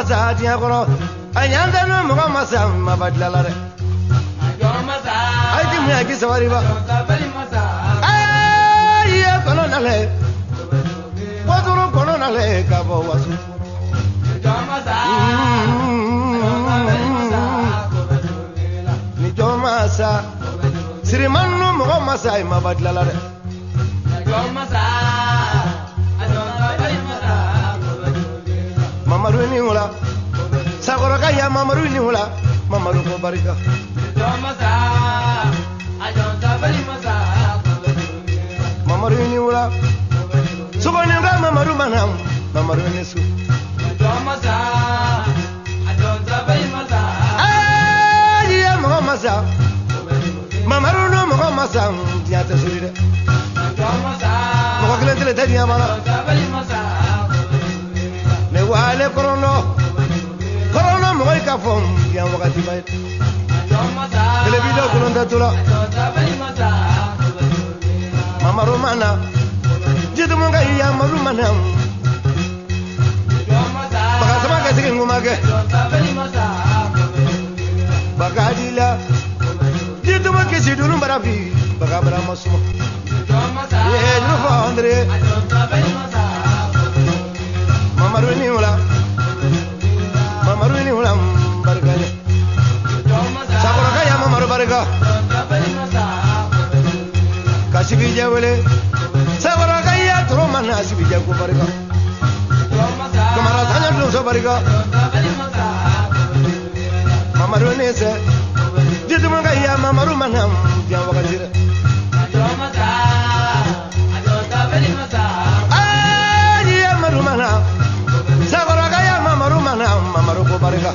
masa diɲɛ kɔnɔ a ɲan tɛ n'o mɔgɔ masa ma ba dilan la dɛ. A ye ti mun ye k'i sabali ba. Aa i ye kɔnɔ nalɛ wasoro kɔnɔ nalɛ ka bɔ waso. Ni jɔn masa siriman n'o mɔgɔ masa i ma ba dilan la dɛ. Mamadu ni wula sakɔrɔka ya Mamadu ni wula Mamadu ko barika. Mamadu ni wula sogoninka Mamadu mana Mamadu ni su. Aa ye mɔgɔ masa Mamadu n'o mɔgɔ masa diɲɛ tɛ sori dɛ. Mɔgɔ kelen tɛ diɲɛ ma la. Ne wale kɔrɔnɔ kɔrɔnɔ mɔgɔ i ka fɔ yan wagati ma ye. Kelen dɔ kolon tɛ to la. Mamadu mana jitumu ka Yamadu mana baga sama ka sigi ŋuma kɛ baga di la jitumu kisi dunu bara bi baga bara ma suma. Ye juru fɔ Andre Mamadu ni wula Mamadu ni wula barika ye sakɔrɔka ya Mamadu barika ka sibijɛ wele sakɔrɔka ya toro mana sibijɛ ko barika kamara sanya donso barika Mamadu ni sɛ jitumu ka ya Mamadu mana diɲɛ wagati dɛ. Mamadu mana sakɔrɔka ya Mamadu mana Mamadu ko barika.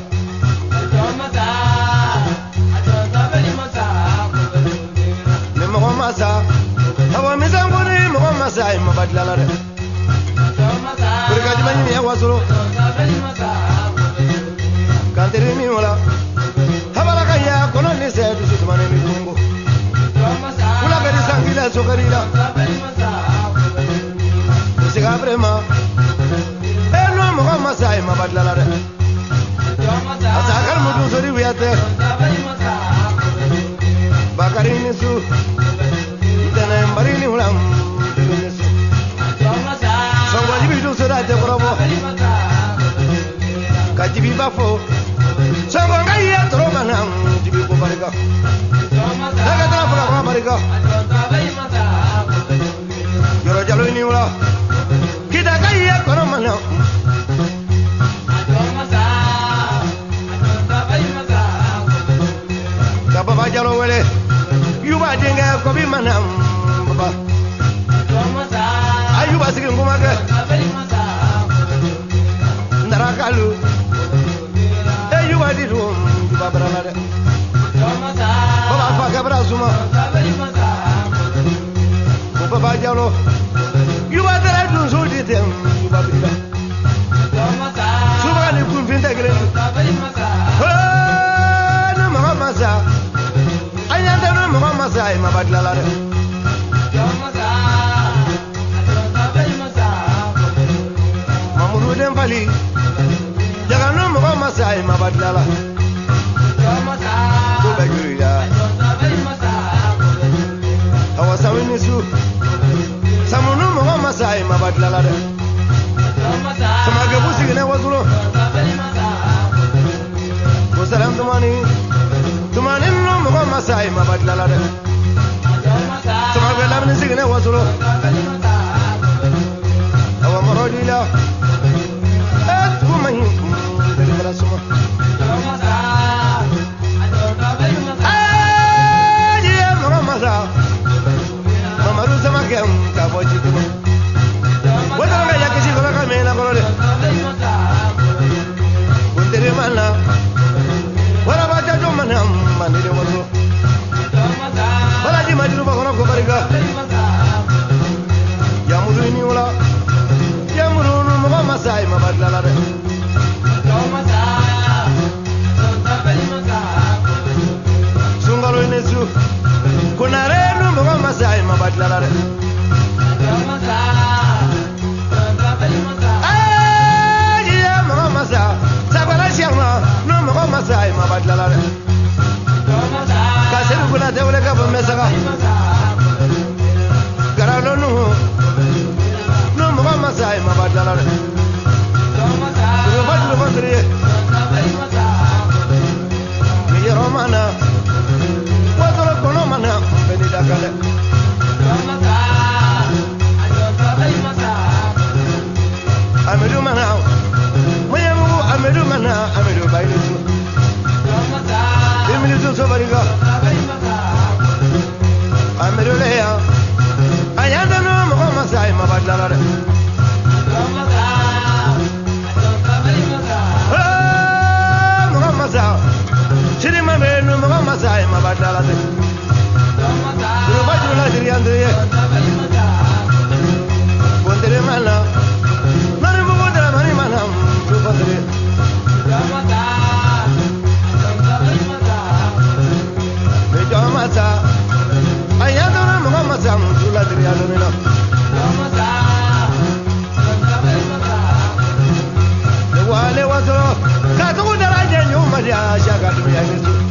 Ni mɔgɔ masa awa misanko ni mɔgɔ masa i ma ba dilan la dɛ. Barika jumɛn ɲini ya wasolo kanteri ni wala habalaka ya kɔnɔ ni sɛ dusu tuma ni tungo kula ka di sankila sokari la siga vraiment e n'o mɔgɔ masa i ma ba dilan la dɛ. A sakari mu dun sori wiyatɛ Bakari ni su ntɛnɛn bari ni wula ni su sɔngɔ jibi dun sori a tɛ kɔrɔbɔ ka jibi ba fɔ sɔngɔ ka ye tɔrɔ ma na jibi ko barika ne ka taa faga ko barika yɔrɔ jalo ni wula kita ka ye kɔnɔ ma na. Ka baba jalo wele yuba denkɛ kɔbi mana baba a yuba sigi nkuma kɛ narakalu e yuba di dun yuba bara la dɛ baba fa kɛ bara suma ko baba jalo yuba tɛrɛ dunso di tɛ yuba biri la subaga ni kunfin tɛ kelen ye. Ni mɔgɔ masa a ɲɛ tɛ ni mɔgɔ masa i ma ba dilan la dɛ. Mamuru den fali jaga ni mɔgɔ masa i ma ba dilan la. Ko bɛ joli la awa samu ni su samu ni mɔgɔ masa i ma ba dilan la dɛ. Samakɛ bu siginɛ wasolo ko salam tumani tumani nu mɔgɔ masa i ma ba dilan la dɛ. Samakɛ lamini siginɛ wasolo awa mɔrɔ di la e tugu ma ɲi deli bara suma. Ee ye mɔgɔ masa Mamadu Samakɛ ka bɔ jitumu wotoro ka yakisi kɔrɔ ka mɛn na kɔrɔ dɛ. Kuntere ma na waraba jajo ma na mande de waso balaji majuruba kɔnɔ ko barika yamuru ni wula yamuru nu mɔgɔ masa i ma ba dilan la dɛ. Sunkalo ni su konare nu mɔgɔ masa i ma ba dilan la dɛ. Ee ye mɔgɔ masa. Dunuya, Saka Dunuya, i ni su.